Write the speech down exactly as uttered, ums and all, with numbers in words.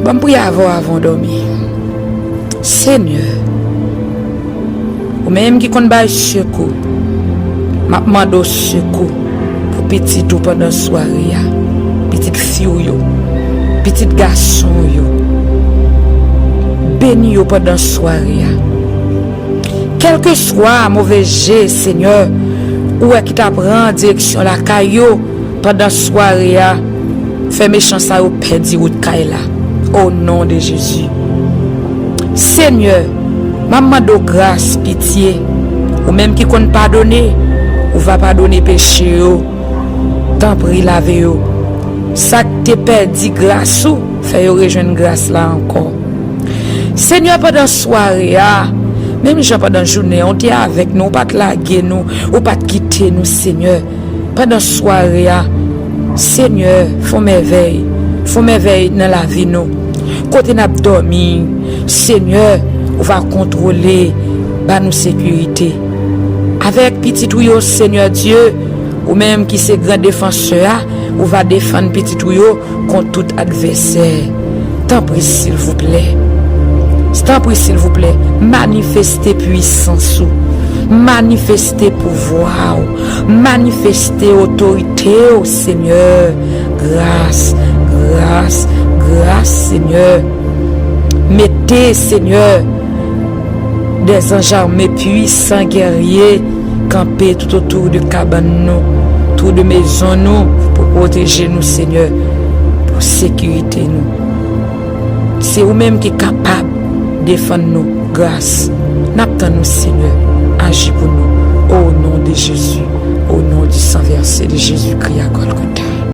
Ban m priye avè w avan w dòmi. Senyè, ou menm ki konn bay sekou, m ap mande w sekou pou pitit ou pandan sware a, pitit fi w yo, pitit gason w yo. Beni yo pandan sware a. Kèlkeswa move je, Senyè, ou wè ki ta pran direksyon lakay yo pandan sware a, fè mechan sa yo pèdi wout kay la. O non de Jezi. Senyè, m ap mande w gras, pitye. Ou menm ki konn padone, ou va padone peche yo. Tanpri, lave yo. Sa k te pèdi gras ou, fè yo rejwenn gras la ankò. Senyè, pandan sware a, menm jan pandan jounen an, ou te avèk nou, ou pa t lage nou, ou pa t kite nou, Senyè. Pandan sware a, Senyè, fè w mèvèy, fè w mèvèy nan lavi nou. Kote n ap dòmi, Senyè, ou va kontwole, ba nou sekirite. Avèk pitit ou yo, Senyè Dye, ou menm ki se gran defansè a, ou va defann pitit ou yo kont tout advèsè. Tanpri, silvouplè. Tanpri, silvouplè, manifeste pwisans ou. Manifeste pouvwa ou. Manifeste otorite ou, Senyè. Gras, gras, gras, Senyè. Mete, Senyè, dè zanj ame pwisan gèrye kanpe toutotou de kabann nou, tou de mezon nou, pou pwoteje nou, Senyè, pou sekirite nou. Se ou menm ki kapab defann nou, gras. N ap tann ou, Senyè. Aji pou nou. O non de Jezi. O non di san vèse de Jezikri a Gòlgota.